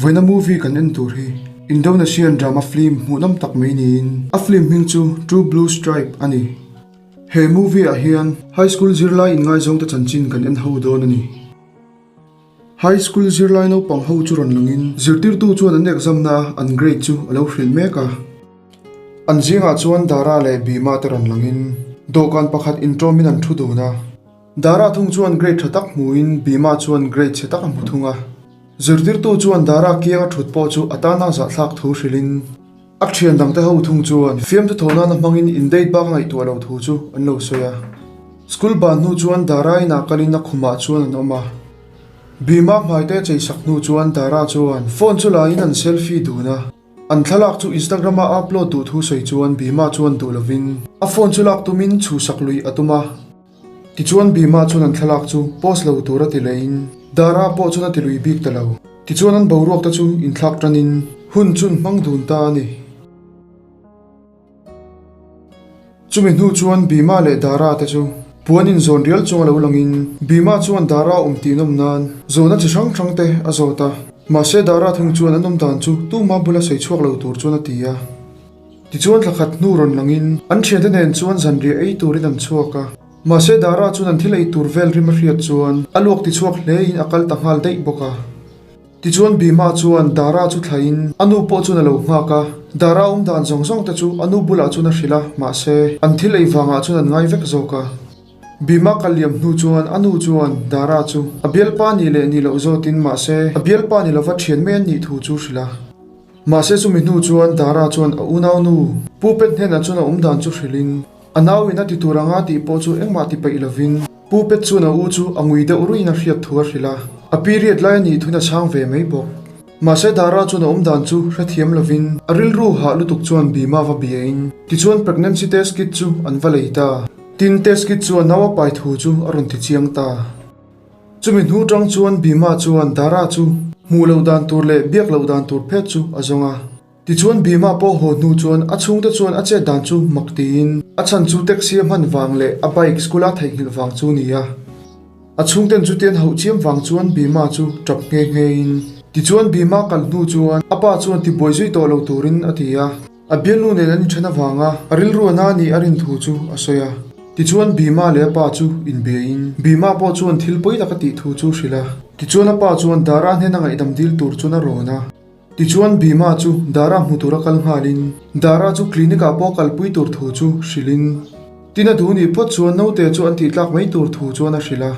Vawiina movie kan en tur hi Indonesian drama film hmuhnawm tak mai niin a film hming chu True Blue Stripe a ni. He movie ah hian high school zirlai inngaizawngte chanchin kan en ho dawn a ni. High school zirlai naupang ho chu rawn langin zirtirtu chuan an exam na an grade chu a lo hrilh mek a. An zingah chuan Dara leh Bhima te rawn langin dawhkan pakhat intawmin an thu dun a. Dara thung chuan grade tha tak hmuin Bhima chuan grade chhe tak a hmu thung a. Zirtirtu chuan Dara kianga thut pawh chu a tana zahthlak thu hrilhin a thian dangte ho thung chuan fiamthu tho nana hmangin in date bak a ngaihtuah lo thu chu an lo sawi a. School ban hnu chuan Dara inah kalin a khumah chuan an awm a. Bhima hmaite a cheisak hnu chuan Dara chuan phone chu la in an selfie dun a. An thlalak chu Instagram-a a upload duh thu sawi chuan Bhima chuan duh lovin a phone chu lak tumin chhuhsak lui a tum a. Tichuan Bhima chuan an thlalak chu post lo tur a ti lehin Dara pawh chuan a ti lui bik ta lo. Tichuan an boruak te chu inthlak tanin hun chun hmang dun ta a ni. Chumi hnu chuan Bhima leh Dara te chu puan inzawn rial chunga lo langin Bhima chuan Dara awm tih nawm nan zawhna chi hrang hrang te a zawt a. Mahse Dara thung chuan an awm dan chu tuma bula sawi chhuak lo tur chuan a ti a. Tichuan thla khat hnu rawn langin an thiante nen chuan zanriah ei turin an chhuak a. Mahse Dara chuan an thil ei tur vel rim a hriat chuan a luak tichhuak hlein a kal ta nghal daih bawk a. Tichuan Bhima chuan Dara chu thlaiin a nu pawh chuan a lo nghak a, Dara awm dan zawng zawng te chu a nu bulah chuan a hrilh a, mahse an thil ei vangah chuan an ngai vek zawk a. Bhima kal liam hnu chuan a nu chuan Dara chu a bialpa nih leh nih loh zawtin mahse a bialpa ni lova thian mai an nih thu chu hrilh a. Mahse chumi hnu chuan Dara chuan a unaunu Pu Pet hnenah chuan a awm dan chu hrilhin a nauin a ti tur anga tih pawh chu engmah ti peih lovin Pu Pet chuan a u chu a ngui deuh ruiin a hriat thu a hrilh a, a period lai a nih thuin a chhang ve mai bawk. Mahse Dara chuan a awmdan chu hrethiam lovin a rilru hah lutuk chuan Bhima va biain tichuan pregnancy test kit chu an va lei ta. Tin, test kit chuan nau a pai thu chu a rawn ti chiang ta. Chumi hnu tang chuan Bhima chuan Dara chu hmuh loh dan tur leh biak loh dan tur phet chu a zawng a. Tichuan Bhima pawh haw hnu chuan a chhungte chuan a chet dan chu mak tiin a chhan chu taxi a hman vang leh a bike school a theihnghilh vang chu ni a. A chhungten chutian hauh chiam vang chuan Bhima chu tap nghe nghe in. Tichuan Bhima kal hnu chuan a pa chuan tibuai zui tawh lo turin a ti a. A bialnu nen an inthen avanga a rilru a na nih a rin thu chu a sawi a. Tichuan Bhima leh a pa chu inbiain Bhima pawh chuan thil pawi tak a tih thu chu hrilh a. Tichuan a pa chuan Dara hnena ngaihdam dil tur chuan a rawn a. Tichuan Bhima chu Dara hmu tura kal nghalin Dara chu clinic ah pawh kalpui tur thu chu hrilhin tin a duh nih phawt chuan naute chu an tih tlak mai tur thu chuan a hrilh a.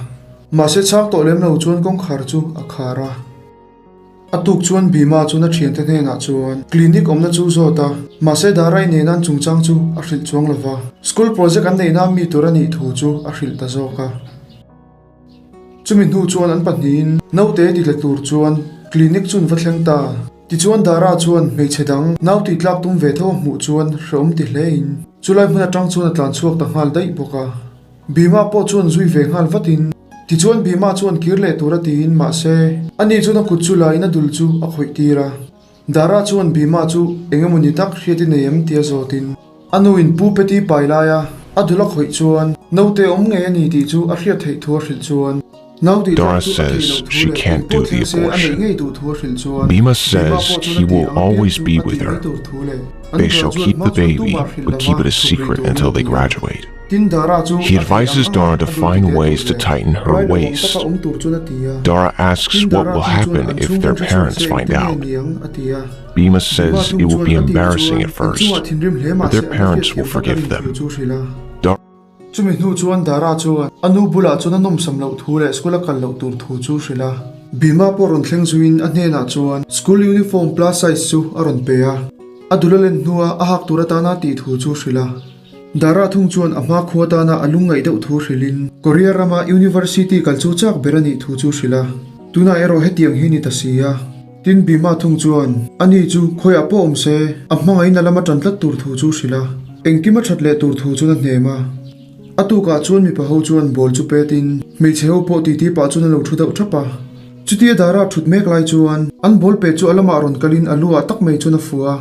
Mahse chhang tawh lem lo chuan kawngkhar chu a khar a. A tuk chuan Bhima chuan a thiante hnenah chuan clinic awmna chu zawt a, mahse Dara i neihna an chungchang chu a hrilh chuang lova, school project an neihna mi tur a nih thu chu a hrilh ta zawk a. Chumi hnu chuan an pahnihin naute ti tla tur chuan clinic chu an va thleng ta. Tichuan Dara chuan hmeichhe dang nau tih tlak tum ve tho a hmuh chuan hrehawm ti hlein chulai hmun atang chuan a tlan chhuak ta nghal daih bawk a. Bhima pawh chuan zui ve nghal vatin tichuan Bhima chuan kir leh tur a tiin mahse ani chuan a kut chu la in a dul chu a khawih tir a. Dara chuan Bhima chu eng emaw ni tak hriat i nei em tia zawtin a nuin Pu Peti pai laia a dul a khawih chuan naute awm ngei a ni tih chu a hriat theih thu a hrilh chuan nau tih Dara tlak chu a theih says loh thu she leh can't eng do pawh the thleng se a neih abortion. ngei duh thu a hrilh chuan Bhima Bhima says pawh chuan he a tih will ang apiang always chu be a with tih mai her. tur thu leh an They shall graduate keep hma the chuan baby, tumah hrilh but keep lova it a thup rih secret turin until a they ti a. graduate. Tin Dara chu He a theih ang advises anga Dara to a dul find ti te tur ways to leh tighten her rai lo awm waist. taka awm tur chuan a ti a. Dara asks Tin what Dara will thung chuan happen an if chhungten their hre chhuak parents se find engtin nge out. ni ang a ti a. Bhima Bhima says thung it will chuan be a tih embarrassing chuan at an first, chungah thinrim hle but mahse their an la parents will hriatthiam vak a forgive rin thu them. chu hrilh a. Dara Chumi hnu chuan Dara chuan a nu bulah chuan a nawmsam loh thu leh school a kal loh tur thu chu hrilh a. Bhima pawh rawn thleng zuiin a hnenah chuan school uniform plus size chu a rawn pe a. A dul a len hnua a hak tur atana tih thu chu hrilh a. Dara thung chuan a hma khua tana a lungngaih deuh thu hrilhin Korea rama university kal chu chak ber a nih thu chu hrilh a. Tunah erawh hetiang hi ni ta si a. Tin Bhima thung chuan ani chu khawiah pawh awm se a hmangaih na lama tan tlat tur thu chu hrilh a, engkim a that leh tur thu chuan a hnem a. A tukah chuan mipa ho chuan ball chu petin hmeichhe ho pawh titi pah chuan an lo thu deuh thap a. Chutia Dara thut mek lai chuan an ball pet chu a lamah rawn kalin a lu ah tak mai chuan a fuh a.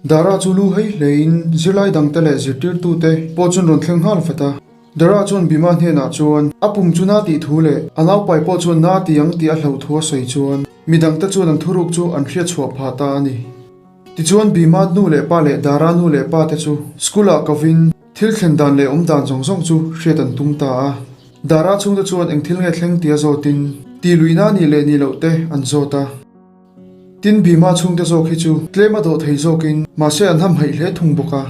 Dara chu lu hei hlein zirlai dangte leh zirtirtute pawh chuan rawn thleng nghal vat a. Dara chuan Bhima hnenah chuan a pum chu na tih thu leh a naupai pawh chuan na ti ang tih a hlauh thu a sawi chuan midangte chuan an thuruk chu an hriatchhuah phah ta a ni. Tichuan Bhima nu leh pa leh Dara nu leh pa te chu school ah kovin thil thlen dan leh awm dan zawng zawng chu hriat an tum ta a. Dara chhungte chuan eng thil nge thleng tia zawtin tih luihna nih leh nih loh te an zawt a. Tin Bhima chhungte zawk hi chu tlem a dawh thei zawkin mahse an hamhaih hle thung bawk a.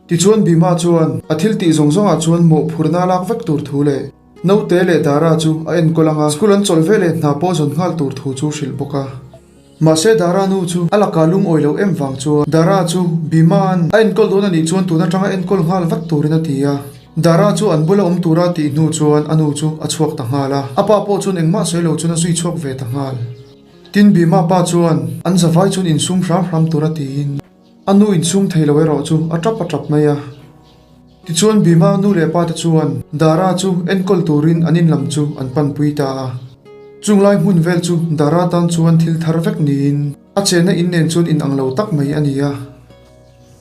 Tichuan Bhima chuan a thil tih zawng zawngah chuan mawhphurhna a lak vek tur thu leh naute leh Dara chu a enkawl anga school an chawlh veleh hna pawh zawn nghal tur thu chu hrilh bawk a. Mahse Dara nu chu a lakah lungawi loh em vang chuan Dara chu Bhima'n a enkawl dawn a nih chuan tun atanga enkawl nghal vat turin a ti a. Dara chu an bula awm tura tih hnu chuan a nu chu a chhuak ta nghal a, a pa pawh chuan engmah sawi lo chuan a zui chhuak ve ta nghal. Tin Bhima pa chuan an zavai chuan insum hram hram tura tiin A nu insum thei lo erawh chu a tap a tap mai a. Tichuan Bhima nu leh pa te chuan Dara chu enkawl turin an inlam chu an panpui ta a. Chung lai hmun vel chu Dara tan chuan thil thar vek niin a chenna in nen chuan inang lo tak mai a ni a.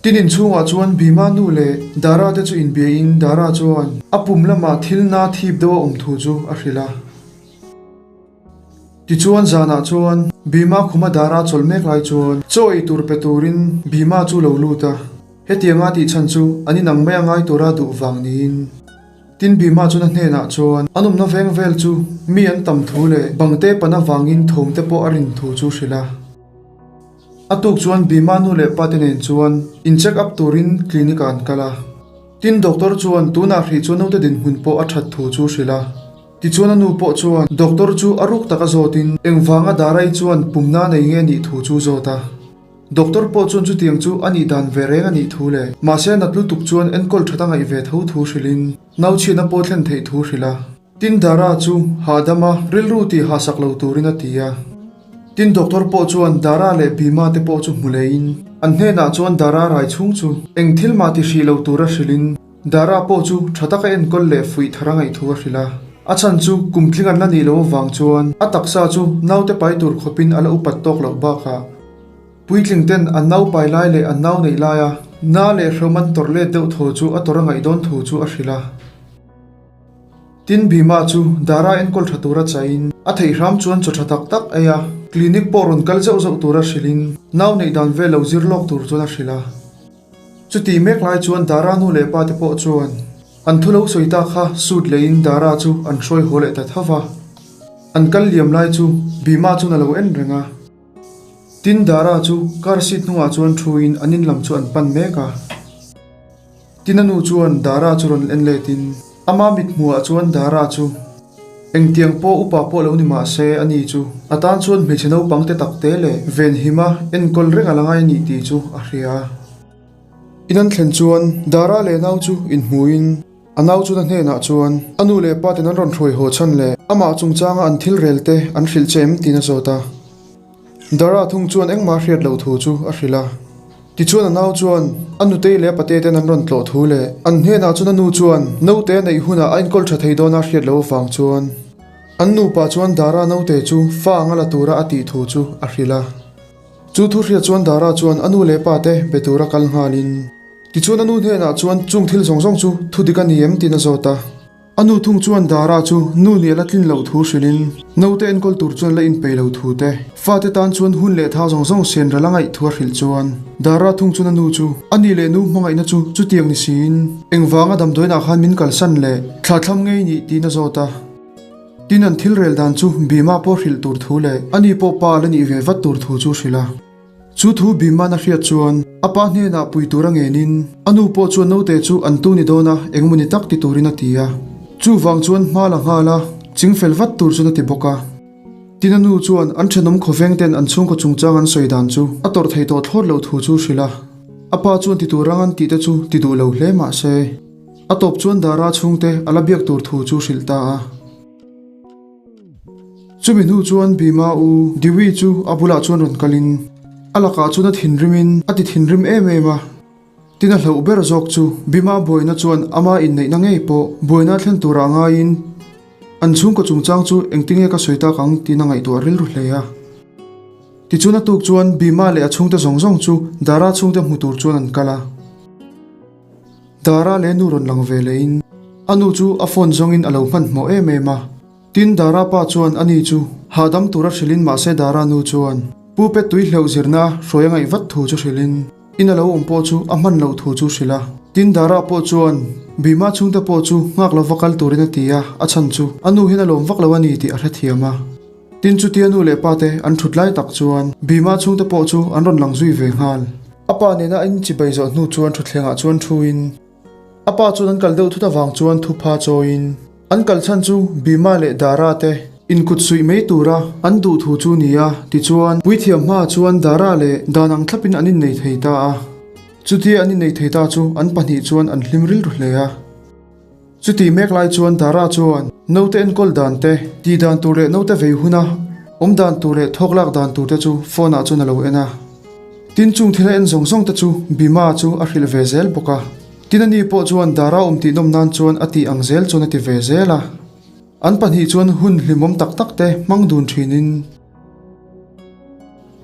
Tin inchhungah chuan Bhima nu leh Dara te chu inbiain Dara chuan a pum lamah thil na thip deuh a awm thu chu a hrilh a. Tichuan zanah chuan Bhima khuma dara chawlh mek lai chuan chaw ei tur pe turin Bhima chu lo lut a, hetianga tih chhan chu an inang mai a ngai tura duh vang niin. Tin Bhima chuan a hnenah chuan an awmna veng vel chu mi an tam thu leh bangte pan avangin thawmte pawh a rin thu chu hrilh a. A tuk chuan Bhima nu leh pate nen chuan in check up turin clinic ah an kal a. Tin doctor chuan tunah hrih chuan naute dinhmun pawh a that thu chu hrilh a. Tichuan a nu pawh chuan doctor chu a ruk taka zawtin engvanga Darai chuan pumna nei nge nih thu chu zawt a. Doctor pawh chuan chutiang chu a nih dan ve reng a nih thu leh mahse a nat lutuk chuan enkawl that a ngaih ve tho thu hrilhin nauchhiatna pawh thlen theih thu hrilh a. Tin Dara chu hahdam a rilru tih hahsak lo turin a ti a. Tin doctor pawh chuan Dara leh Bhima te pawh chu hmu leiin an hnenah chuan Dara rai chhung chu eng thil mah ti hrih lo tura hrilhin Dara pawh chu tha taka enkawl leh fuih thar a ngaih thu a hrilh a. A chhan chu kum tling an la nih loh avang chuan a taksa chu naute pai tur khawpin a la upat tawk loh bakah puitling ten an nau pai lai leh an nau neih laia na leh hrewm an tawrh let deuh thaw chu a tawrh a ngaih dawn thu chu a hrilh a. Tin Bhima chu Dara enkawl tha tura chaiin a theih hram chuan chaw tha tak tak ei a, clinic pawh rawn kal zeuh zeuh tura hrilhin nau neih dan vel lo zir lawk tur chuan a hrilh a. Chutih mek lai chuan Dara nu leh pa te pawh chuan an thu lo sawi ta kha sut leiin Dara chu an hruai haw leh ta tho va. An kal liam lai chu Bhima chuan a lo en reng a. Tin Dara chu car seat hnungah chuan thuin an in lam chu an pan mek a. Tin a nu chuan Dara chu rawn en letin ama mithmuhah chuan Dara chu engtiang pawh upa pawh lo ni mah se a ni chu a tan chuan hmeichhe naupang te tak te leh venhima enkawl reng a la ngai a nih tih chu a hria. In an thlen chuan Dara leh nau chu inhmuhin a nau chuan a hnenah chuan a nu leh pa ten an rawn hruai haw chhan leh amah chungchanga an thil rel te an hrilh che em tiin a zawt a. Dara thung chuan engmah hriat loh thu chu a hrilh a. Tichuan a nau chuan a nutei leh a pate ten an rawn tlawh thu leh an hnenah chuan a nu chuan naute a neih hunah a enkawl tha thei dawn a hriat loh avang chuan an nupa chuan Dara naute chu fa anga la tura a tih thu chu a hrilh a. Chu thu hriat chuan Dara chuan a nu leh pate be tura kal nghalin tichuan a nu hnenah chuan chung thil zawng zawng chu thu dik a ni em tiin a zawt a. A nu thung chuan Dara chu nu nih a la tlin loh thu hrilhin, naute enkawl tur chuan la inpeih lo thu te, fate tan chuan hun leh tha zawng zawng sen ral a ngaih thu a hrilh chuan, Dara thung chuan a nu chu a nih leh nu hmangaihna chu chutiang ni siin, engvanga damdawiinah khan min kalsan leh thla thlam ngei nih tiin a zawt a. Tin an thil rel dan chu Bhima pawh hrilh tur thu leh ani pawh pa la nih ve vat tur thu chu hrilh a. Chu thu Bhiman a hriat chuan a pa hnenah pui tura ngenin a nu pawh chuan naute chu an tu ni dawn a, engemaw ni tak ti turin a ti a. Chuvang chuan hma la nghal a, chingfel vat tur chuan a ti bawk a. Tin a nu chuan an thenawm khawveng ten an chhungkaw chungchang an sawi dan chu a tawrh thei tawh thlawt lo thu chu hrilh a. A pa chuan ti tur ang an tih te chu ti duh lo hle mah se, a tawp chuan Dara chhungte a la biak tur thu chu hrilh ta a. Chumi hnu chuan Bhima u Dewi chu a bulah chuan rawn kalin a lakah chuan a thinrimin a ti thinrim em em a. Tin a hlauh ber zawk chu Bhima buaina chuan ama inneihna ngei pawh buaina a thlen turah ngaiin an chhungkaw chungchang chu engtinge ka sawi tak ang tiin a ngaihtuah rilru hle a. Tichuan a tuk chuan Bhima leh a chhungte zawng zawng chu Dara chhungte hmu tur chuan an kal a. Dara leh nu rawn lang ve lehin. A nu chu a phone zawngin a lo hmanhmawh em em a. Tin, Dara pa chuan a ni chu hahdam tura hrilhin mahse Dara nu chuan Pu Pet tui hleuh zirna hruai a ngaih vat thu chu hrilhin in a lo awm pawh chu a hman loh thu chu hrilh a. Tin, Dara pawh chuan Bhima chhungte pawh chu nghak lova kal turin a ti a, a chhan chu a nu hian a lawm vak lo a ni tih a hrethiam a. Tin, chutia nu leh pa te an thut lai tak chuan Bhima chhungte pawh chu an rawn lang zui ve nghal. A pa nena a inchibai zawh hnu chuan thutthlengah chuan thuin A pa chuan an kal deuh thut avang chuan thupha chawiin an kal chhan chu Bhima leh Dara te inkut suih mai tura an duh thu chu ni a, tichuan puithiam hmaah chuan Dara leh dan ang thlapin an innei thei ta a. Chutia an innei thei ta chu an pahnih chuan an hlim rilru hle a. Chutih mek lai chuan Dara chuan naute enkawl dan te, tih dan tur leh naute vei huna awm dan tur leh thawk lak dan tur te chu phone ah chuan a lo en a. Tin chung thil a en zawng zawng te chu Bhima chu a hrilh ve zel bawk a. Tin ani pawh chuan Dara awm tih nawm nan chuan a tih ang zel chuan a ti ve zel a. An pahnih chuan hun hlimawm tak tak te hmang dun thin in.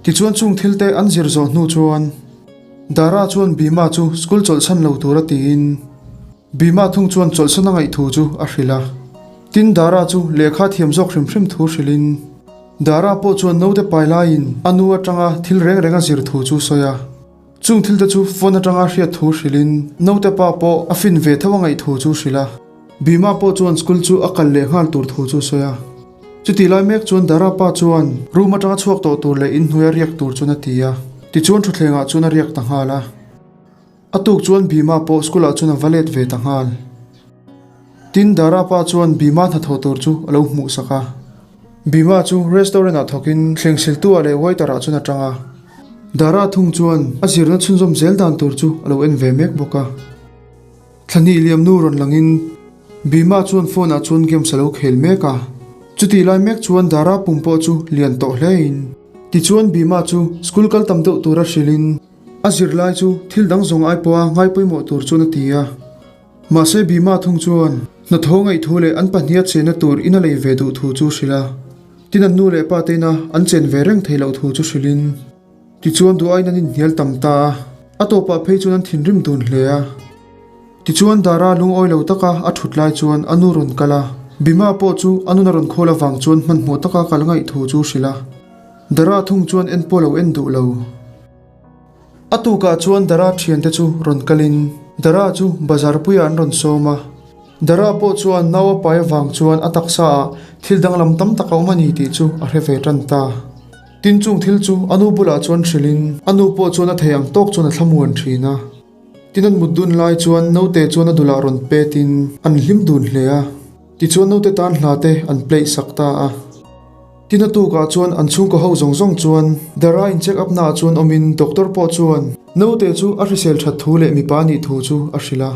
Tichuan chung thil te an zir zawh hnu chuan Dara chuan Bhima chu school chawlhsan lo tur a tiin Bhima thung chuan chawlhsan a ngaih thu chu a hrilh a. Tin Dara chu lehkha thiam zawk hrim hrim thu hrilhin Dara pawh chuan naute pai laiin a nu atanga thil reng reng a zir thu chu sawi a. Chung thil te chu phone atanga hriat thu hrilhin naute pa pawh a fin ve tho a ngaih thu chu hrilh a. Bhima pawh chuan school chu a kal leh nghal tur thu chu sawi a. Chutih lai mek chuan Dara pa chuan room atanga chhuak tawh tur leh inhnuai a riak tur chuan a ti a. Tichuan thutthlengah chuan a riak ta nghal a. A tuk chuan Bhima pawh school ah chuan a va let ve ta nghal. Tin, Dara pa chuan Bhima hnathawh tur chu a lo hmuh sak a. Bhima chu restaurant ah thawkin thleng siltu ah leh waiter ah chuan a tang a. Dara thung chuan a zirna chhunzawm zel dan tur chu a lo en ve mek bawk a. Thlahnih liam nu rawn langin Bhima chuan phone ah chuan games a lo khel mek a. Chutih lai mek chuan Dara pum pawh chu lian tawh hle in. Tichuan Bhima chu school kal tam deuh tura hrilhin A zirlai chu thil dang zawng ai pawha ngai pawimawh tur chuan a ti a. Mahse Bhima thung chuan hnathawh ngaih thu leh an pahniha chenna tur in a lei ve duh thu chu hrilh a. Tin an nu leh pa te ina an chen ve reng theih loh thu chu hrilhin tichuan duh aiin an inhnial tam ta a. A tawpah phei chuan an thinrim dun hle a. Tichuan Dara lungawi lo taka a thut lai chuan a nu rawn kal a. Bhima pawh chu a nun a rawn khawl avang chuan hmanhmawh taka kal ngaih thu chu hrilh a. Dara thung chuan en pawh lo en duh lo. A tukah chuan Dara thiante chu rawn kalin Dara chu bazar puiah an rawn sawm a. Dara pawh chuan nau a pai avang chuan a taksa ah thil danglam tam tak a awm a ni tih chu a hre ve tan ta. Tin chung thil chu a nu bulah chuan hrilhin a nu pawh chuan a thei ang tawk chuan a thlamuan thin a. Tin an mut dun lai chuan naute chuan a dulah rawn petin an hlim dun hle a. Tichuan naute tan hla te an play sak ta a. Tin a tukah chuan an chhungkaw ho zawng zawng chuan Dara in check up naah chuan awmin doctor pawh chuan naute chu a hrisel that thu leh mipa nih thu chu a hrilh a.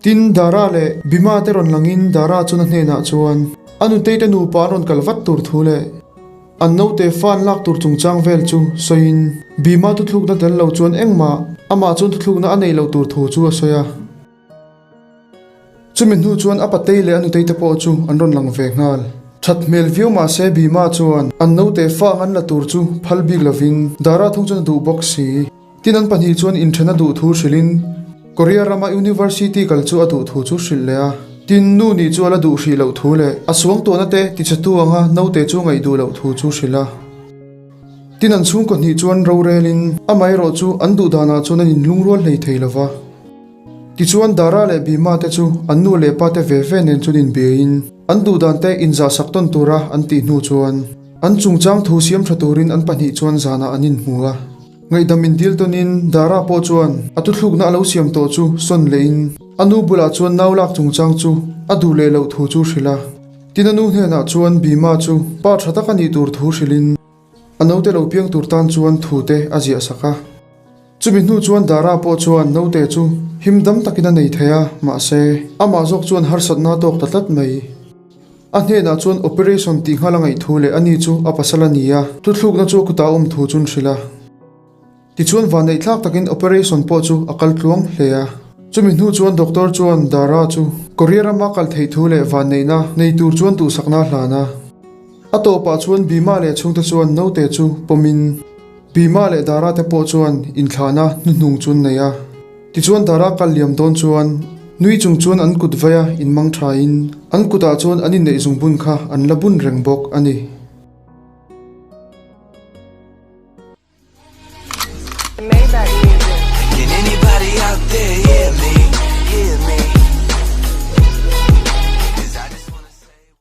Tin Dara leh Bhima te rawn langin Dara chuan a hnenah chuan a nutei te nupa an rawn kal vat tur thu leh an naute fa an lak tur chungchang vel chu sawiin Bhima thuthlukna tel lo chuan engmah amah chuan thuthlukna a neih loh tur thu chu a sawi a. Chumi hnu chuan a patei leh a nutei te pawh chu an rawn lang ve nghal. That hmel viau mah se Bhima chuan an naute fa ang an la tur chu phal bik lovin Dara thung chuan a duh bawk si. Tin an pahnih chuan inthen a duh thu hrilhin Korea rama University kal chu a duh thu chu hrilh leh a. Tin nu nih chu a la duh hrih loh thu leh a suangtuahna te tichhetu anga naute chu ngaih duh loh thu chu hrilh a. Tin an chhungkaw hnih chuan rorelin amaherawh chu an duh danah chuan an inlungrual hlei thei lova. Tichuan Dara leh Bhima te chu an nu leh pa te ve ve nen chuan inbiain an duhdan te inzahsak tawn tura an tih hnu chuan an chungchang thu siam tha turin an pahnih chuan zanah an inhmu a. Ngaihdam indil tawnin Dara pawh chuan a tuthlukna a lo siam tawh chu sawn lehin a nu bulah chuan nau lak chungchang chu a duh leh loh thu chu hrilh a. Tin a nu hnenah chuan Bhima chu pa tha tak a nih tur thu hrilhin a naute lo piang tur tan chuan thu te a ziah sak a. Chumi hnu chuan Dara pawh chuan naute chu him dam takin a nei thei a, mahse, amah zawk chuan harsatna a tawk ta tlat mai. A hnenah chuan operation tih nghal a ngaih thu leh ani chu a pasal a ni a, thuthlukna chu a kutah a awm thu chu an hrilh a. Tichuan vanneihthlak takin operation pawh chu a kal tluang hle a. Chumi hnu chuan doctor chuan Dara chu Korea rama kal theih thu leh vanneihna nei tur chuan duhsakna a hlan a. A tawpah chuan Bhima leh chhungte chuan naute chu pawmin, Bhima leh Dara te pawh chuan inthlahna hnuhnung chu an nei a. Tichuan Dara kal liam dawn chuan. Nui chung chuan an kut vaia inmang thain an kutah chuan an inneih zungbun kha an la bun reng bawk a ni.